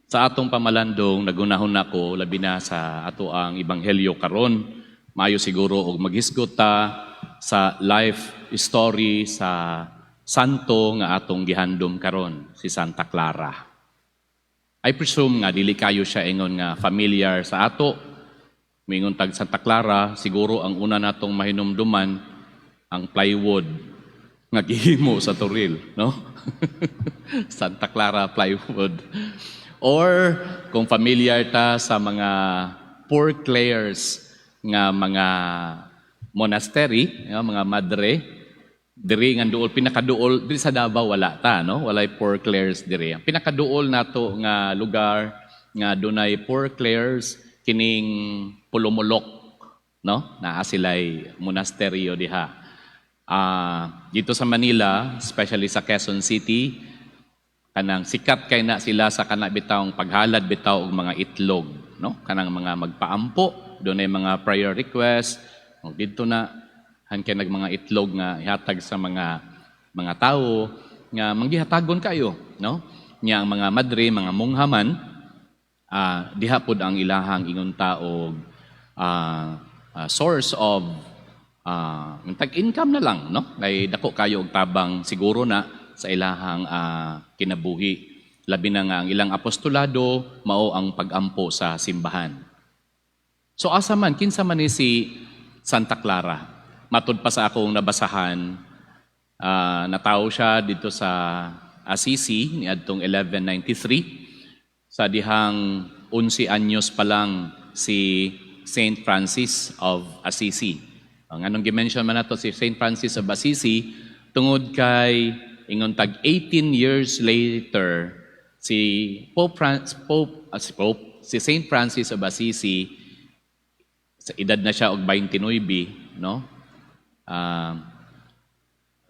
Sa atong pamalandong, naghunahuna ko, labi na sa ato ang ebanghelyo karon, maayo siguro og maghisgot ta sa life story sa santo nga atong gihandom karon, si Santa Clara. I presume nga dili kayo siya ingon nga familiar sa ato. Mingon tag Santa Clara, siguro ang una natong mahinumduman ang plywood nga gihimo sa toril, no? Santa Clara plywood. Or kung familiar ta sa mga Poor Clares nga mga monastery, nga mga madre, diri nga duol, pinakaduol diri sa Davao, wala ta, no? Walay Poor Clares diri. Ang pinakaduol nato nga lugar nga dunay Poor Clares, kining Polomolok, no? Naa sila'y monasteryo diha. Dito sa Manila, especially sa Quezon City, kanang sikat kay na sila sa kana bitawng paghalad bitaw og mga itlog, no? Kanang mga magpaampo, dunay mga prayer request, og didto na han kay nag mga itlog nga ihatag sa mga tawo nga manggihatagon kayo, no? Nya ang mga madre, mga monghaman, diha pod ang ilahang ingon ta og source of tag income na lang, no? Kay dako kayo og tabang siguro na sa ilahang kinabuhi. Labi na nga ang ilang apostolado mao ang pagampo sa simbahan. So asa man, kinsa man ni si Santa Clara? Matud pa sa akong nabasahan, natawo siya dito sa Assisi niadtong 1193, sa dihang 11 anyos pa lang si Saint Francis of Assisi. Ang anong gi-mention man nato si Saint Francis of Assisi tungod kay ingon tag 18 years later si Pope Fran- Pope ah, si Pope si Saint Francis of Assisi, sa edad na siya og 29, no?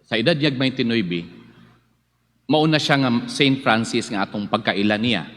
Sa edad niya 29, mauna siya nga Saint Francis nga atong pagkaila niya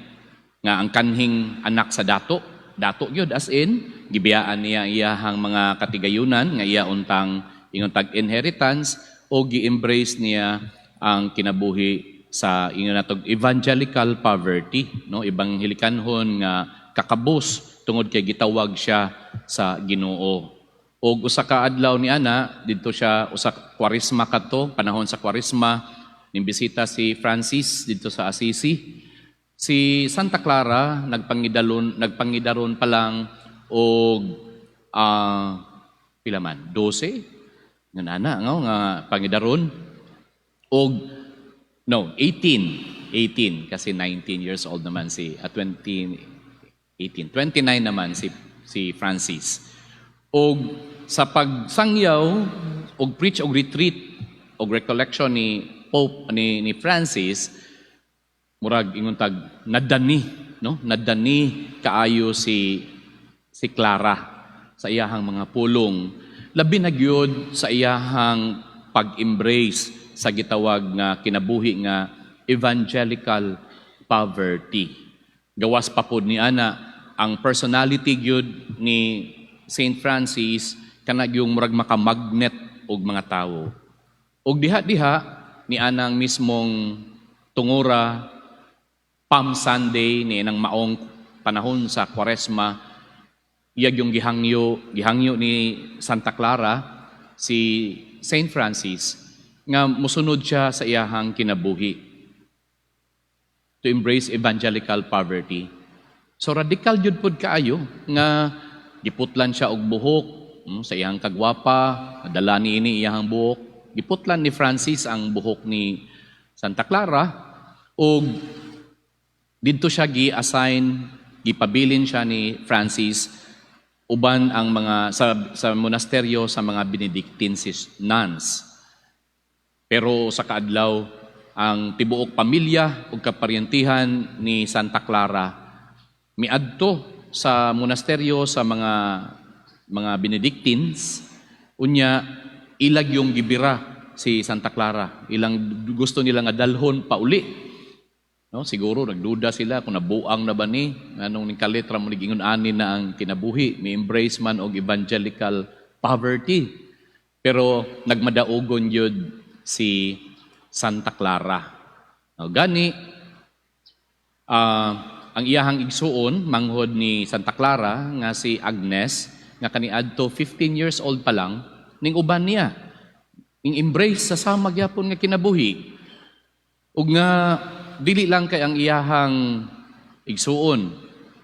nga ang kanhing anak sa dato, dato gyud, as in gibiyaan niya iyahang mga katigayunan nga iya untang ingon tag inheritance o gi-embrace niya ang kinabuhi sa ingon natog evangelical poverty, no, ebanghelikanhon nga kakabos, tungod kay gitawag siya sa Ginoo. Og usa ka adlaw ni ana didto siya, usa Kwaresma kadto, panahon sa Kwaresma, nimbisita si Francis didto sa Assisi. Si Santa Clara nagpangidaron pa lang og pila man, 12 nga nana nga pangidaron og, no, 18, 18, kasi 19 years old naman si at 20, 18, 29 naman si si Francis. Og sa pagsangyaw og preach og retreat og recollection ni Pope ni Francis, murag ingon tag nadani, no, nadani kaayo si si Clara sa iyahang mga pulong, labi na gyud sa iyahang pag-embrace sa gitawag nga kinabuhi nga evangelical poverty. Gawas pa pod ni ana, ang personality gyud ni Saint Francis kana yung murag makamagnet og mga tawo. Og diha-diha ni anang mismong tungura, Palm Sunday ni inang maong panahon sa Kwaresma, iyag yung gihangyo ni Santa Clara si Saint Francis nga musunod siya sa iyahang kinabuhi to embrace evangelical poverty. So radical jud pud kaayo nga giputlan siya og buhok, sa iyang kagwapa, dala ni ini iyahang buhok. Giputlan ni Francis ang buhok ni Santa Clara ug didto siya gi-assign, gipabilin siya ni Francis uban ang mga sa monasteryo sa mga Benedictine nuns. Pero sa kaadlaw, ang tibuok pamilya ug kaparyentihan ni Santa Clara miadto sa monasteryo sa mga Benedictines. Unya ilag yung gibira si Santa Clara, ilang gusto nila nga dalhon pauli, no? Siguro nagduda sila kung nabuang na ba ni, nganong ning kalit ra mo ingon ani na ang kinabuhi, mi embrace man og evangelical poverty. Pero nagmadaugon gyud si Santa Clara. No, gani Ang iyahang igsuon manghod ni Santa Clara nga si Agnes, nga kaniadto 15 years old pa lang, ning uban niya, ning embrace sa sama gyapon nga kinabuhi. Ug nga dili lang kay ang iyahang igsuon,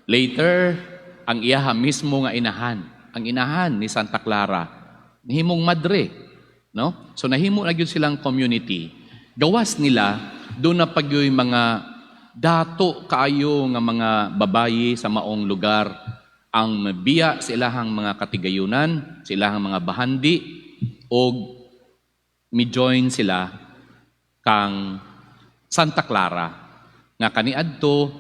later ang iyaha mismo nga inahan, ang inahan ni Santa Clara, nahimong madre, no? So nahimo na gyud silang community. Gawas nila, duna pa gyoy mga dato kaayo nga mga babayi sa maong lugar ang mabiya sa ilahang mga katigayunan, sa ilahang mga bahandi, og mi-join sila kang Santa Clara nga kaniadto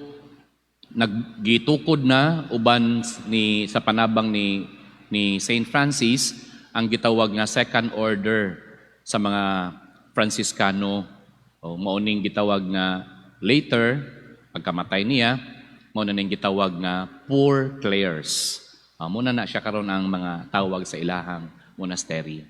naggitukod na uban ni sa panabang ni Saint Francis ang gitawag nga second order sa mga Franciscano, o mao ning gitawag nga later, pagkamatay niya, mao na ning gitawag nga Poor Clares. Mao na na siya karon ang mga tawag sa ilahang monastery.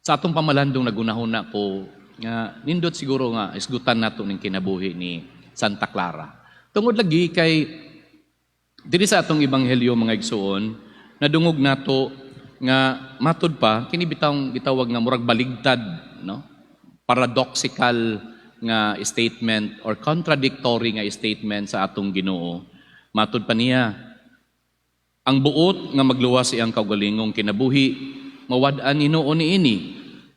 Sa atong pamalandong, nagunahuna ko nga nindot siguro nga isgutan nato ning kinabuhi ni Santa Clara. Tungod lagi kay diri sa atong ebanghelyo, mga igsuon, nadungog nato nga matud pa kini bitawng gitawag nga murag baligtad, no? Paradoxical nga statement or contradictory nga statement sa atong Ginoo. Matud pa niya, ang buot nga magluwas sa iyang kaugalingong kinabuhi, mawad-an hinuon niini.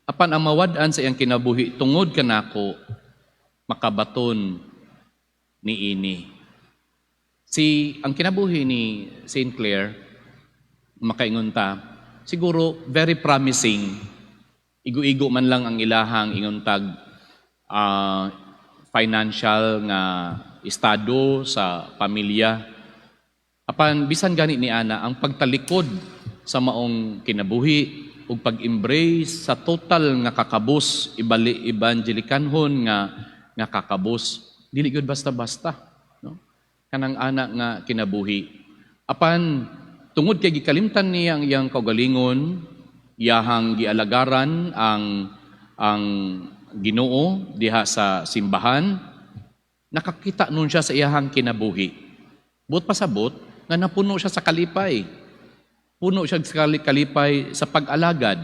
Apan ang mawad-an sa iyang kinabuhi tungod kanako, makabaton niini. Si ang kinabuhi ni Saint Clare, makaingon ta, siguro very promising. Igo-igo man lang ang ilahang ingontag financial nga estado sa pamilya. Apan bisan gani ni ana, ang pagtalikod sa maong kinabuhi ug pag-embrace sa total nga kakabus, ibali ebangelikanhon nga nga kakabus, dili gyud basta-basta, no, kanang ana nga kinabuhi. Apan tungod kay gikalimtan niya ang iyang kaugalingon, iyahang gialagaran ang Ginoo diha sa simbahan, nakakita nun siya sa iyahang kinabuhi. Buot pasabot nga napuno siya sa kalipay. Puno siya sa kalipay sa pag-alagad.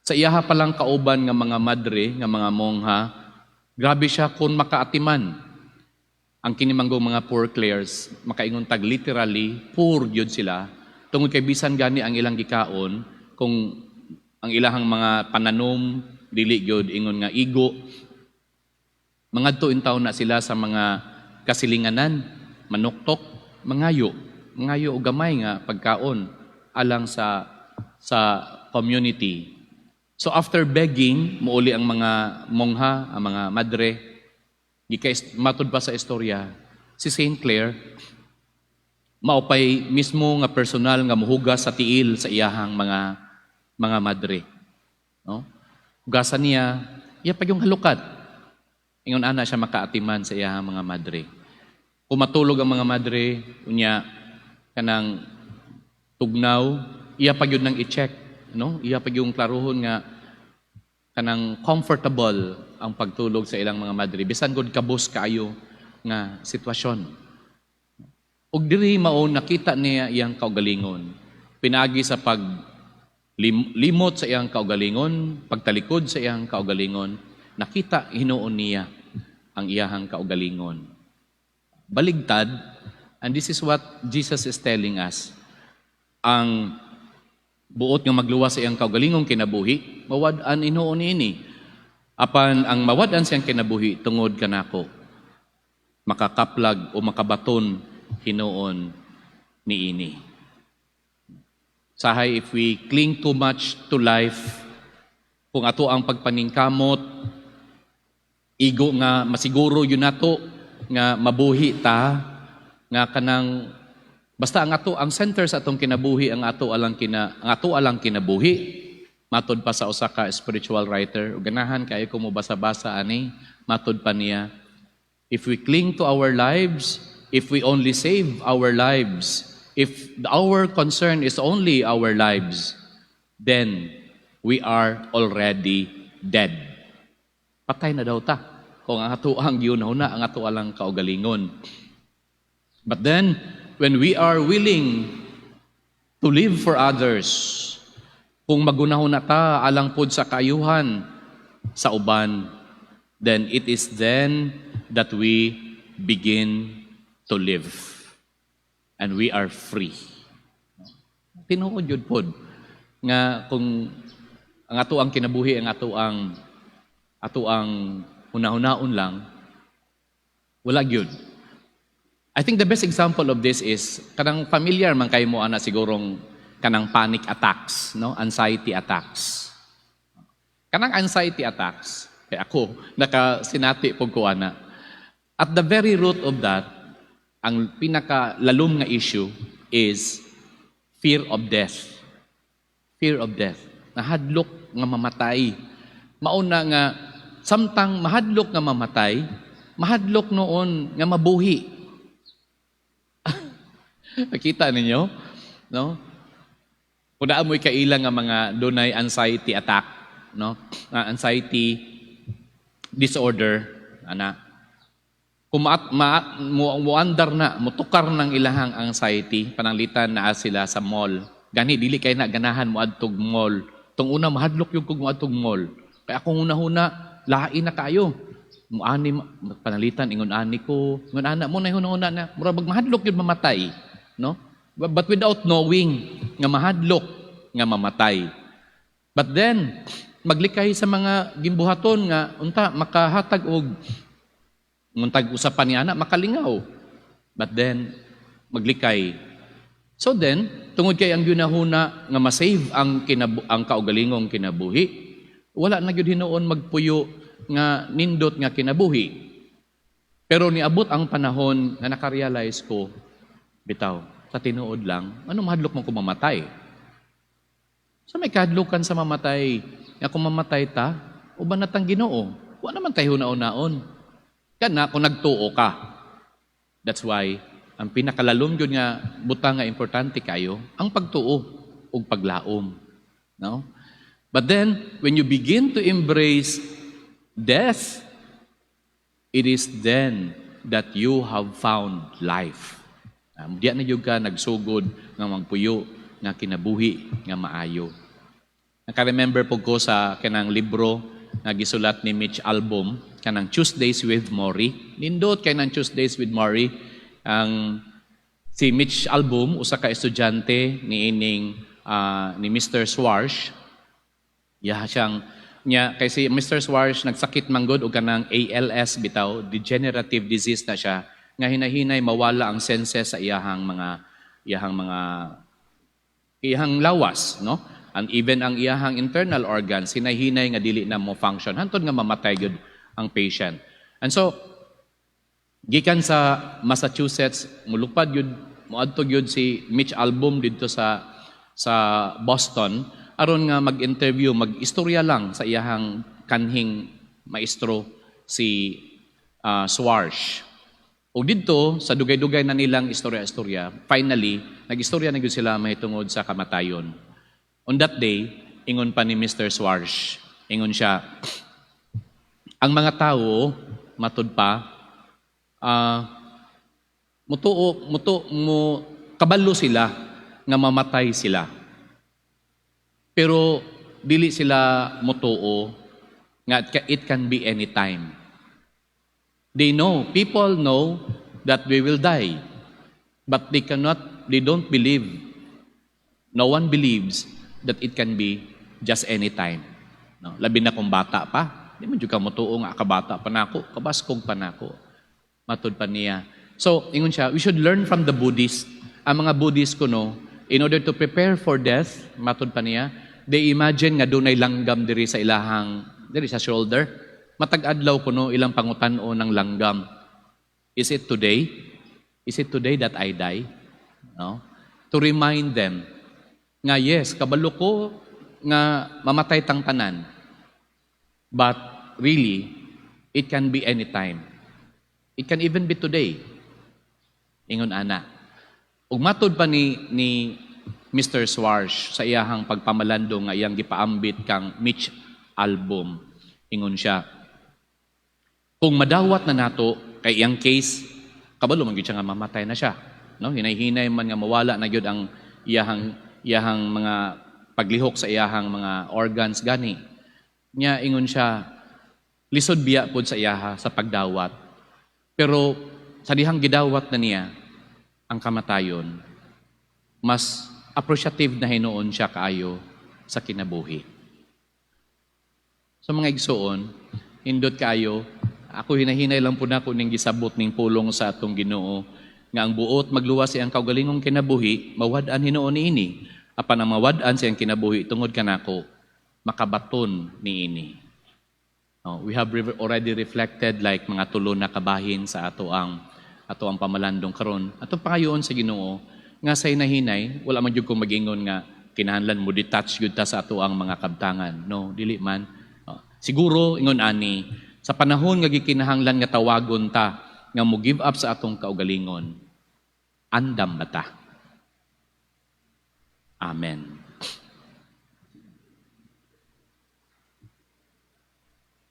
Sa iyaha palang kauban nga mga madre, nga mga mongha, grabe siya kung makaatiman. Ang kinimanggong mga Poor Clares, makaingon tag literally, poor gyud sila. Tungod kay bisan gani ang ilang gikaon, kung ang ilahang mga pananom, dili gyud ingon nga igo. Mangadto intaw na sila sa mga kasilinganan, manuktok, mangayo, mangayo og gamay nga pagkaon alang sa community. So after begging, muuli ang mga mongha, ang mga madre, gikay matud pa sa istorya, si Saint Clare maupay mismo nga personal nga muhugas sa tiil sa iyahang mga madre. No? Hugasan niya, iya pa yung halukat. Ingon ana siya makaatiman sa iyahang mga madre. Kung matulog ang mga madre, unya kanang tugnaw, iya pa gyud nang i-check, no? Iya pa yung klaruhon nga kanang comfortable ang pagtulog sa ilang mga madre, bisan gud kabus kaayo nga sitwasyon. Ug diri mao nakita niya iyang kaugalingon. Pinagi sa pag limot sa iyang kaugalingon, pagtalikod sa iyang kaugalingon, nakita hinuon niya ang iyahang kaugalingon. Baligtad, and this is what Jesus is telling us. Ang buot nga magluwas sa iyang kaugalingong kinabuhi, mawad-an hinuon ini. Apan ang mawad-an siyang kinabuhi tungod kanako, makakaplag o makabaton hinuon niini. Sahay, if we cling too much to life, kung ato ang pagpaningkamot, igo nga masiguro yun nato nga mabuhi ta, nga kanang basta ang ato ang center sa atong kinabuhi ang ato alang kinabuhi. Matod pa sa usa ka spiritual writer, ug ganahan kaayo ko mobasa-basa ani, matod pa niya, if we cling to our lives, if we only save our lives, if our concern is only our lives, then we are already dead. Patay na daw ta kung ang ato ang gihunahuna ang ato alang kaugalingon. But then, when we are willing to live for others, kung magunahuna ta alang pod sa kaayuhan sa uban, then it is then that we begin to live. And we are free. Tinuod yun pod nga kung ang ato ang kinabuhi, ang ato ang hunahunaon lang, wala gyud. I think the best example of this is kanang familiar man kay mo ana sigurong kanang panic attacks, no? Anxiety attacks. Kanang anxiety attacks, kay ako nakasinati pud ko ana. At the very root of that, ang pinakalalom nga issue is fear of death. Fear of death. Nahadlok nga mamatay. Mauna nga samtang mahadlok nga mamatay, mahadlok noon nga mabuhi. Nakita ninyo? No? Kung naa mo'y kaila nga mga dunay anxiety attack, no? Anxiety disorder, ana. Kung muandar na, mutukar ng ilahang anxiety, pananglitan naa sila sa mall. Gani dili kay na ganahan mo adtog mall. Tung una mahadlok yung kog moadtog mall. Kaya akong una-huna, lain na kayo. Muani pananglitan ingon ani ko, ingon ana mo na huna-huna na mura bag mahadlok yun mamatay, no? But without knowing nga mahadlok nga mamatay. But then maglikay sa mga gimbuhaton nga unta makahatag og muntag usapan ni ana makalingaw. But then maglikay. So then, tungod kay ang ginahuna nga masave ang kaugalingong kinabuhi, wala na gyud hinuon magpuyo nga nindot nga kinabuhi. Pero niabot ang panahon nga nakarealize ko, bitaw, sa tinuod lang, ano mahadlok mo kung mamatay? Sa may kahadlukan sa mamatay, nga kung mamatay ta, uban na tang Ginoo. Wa naman tayo hunaon-naon. Kana kung nagtuo ka. That's why ang pinakalalom yun nga butang nga importante kayo, ang pagtuo ug paglaom. No? But then, when you begin to embrace death, it is then that you have found life. Diya na jud ka nagsugod nga magpuyo nga kinabuhi nga maayo. Naka-remember po ko sa kanang libro nga gisulat ni Mitch Albom, kanang Tuesdays with Morrie. Nindot kay nang Tuesdays with Morrie. Ang si Mitch Albom, usa ka estudyante ni ining ni Mr. Schwartz. Ya siyang nya kay si Mr. Schwartz nagsakit manggod og kanang ALS bitaw, degenerative disease na siya nga hinahinay mawala ang senses sa iyahang lawas, no? And even ang iyahang internal organs hinahinay nga dili na mo function hantod nga mamatay gyud ang patient. And so gikan sa Massachusetts mulupad gyud, moadto gyud si Mitch Albom didto sa Boston aron nga mag-interview, mag-istorya lang sa iyahang kanhing maestro, si Schwartz. O didto sa dugay-dugay na nilang istorya-istorya, finally nag-istorya na gyud sila mahitungod sa kamatayon. On that day, ingon pa ni Mr. Schwartz, ingon siya, ang mga tao, matud pa, mutuo, mutu, mo, kabalo sila nga mamatay sila. Pero dili sila mutuo nga it can be anytime. They know, people know that we will die. But they cannot, they don't believe. No one believes that it can be just any time. No? Labi na kung bata pa. Di man jud ka motuo nga kabata pa nako, kabaskog pa nako. Matud pa niya. So, ingon siya, we should learn from the Buddhist. Ang mga Buddhist kuno, in order to prepare for death, matud pa niya, they imagine nga dunay langgam diri sa ilahang, diri sa shoulder. Matag adlaw kuno ilang pangutan-on ng langgam. Is it today? Is it today that I die? No? To remind them nga yes, kabalo ko nga mamatay tang tanan. But really, it can be any time. It can even be today. Ingon ana. Ug matud pa ni Mr. Schwartz sa iyahang pagpamalando nga iyang gipaambit kang Mitch Albom. Ingon siya, kung madawat na nato kay iyang case, Kabalo man gyud siya nga mamatay na siya. No? Hinay-hinay man nga mawala na gyud ang iyahang mga paglihok sa iyahang mga organs gani. Nya ingon siya, lisod biya pod sa iyaha sa pagdawat. Pero sa dihang gidawat na niya ang kamatayon, mas appreciative na hinuon siya kaayo sa kinabuhi. Sa mga igsuon, nindot kaayo, ako hinahinay lang po nako ning gisabot ning pulong sa atong Ginoo nga ang buot magluwas sa iyang kaugalingong kinabuhi, mawad-an hinuon niini. Apan ang mawad-an sa iyang kinabuhi tungod kanako, makabaton niini. No, we have already reflected like mga tulo na kabahin sa ato ang pamalandong karon. Atong pangayoon sa Ginoo nga sa hinahinay, wala man jud ko mag-ingon nga kinahanglan mo detach gyud ta sa ato ang mga kabtangan. No, dili man. No. Siguro ingon ani sa panahon nga gikinahanglan nga tawagon ta nga mo give up sa atong kaugalingon, andam ba ta? Amen.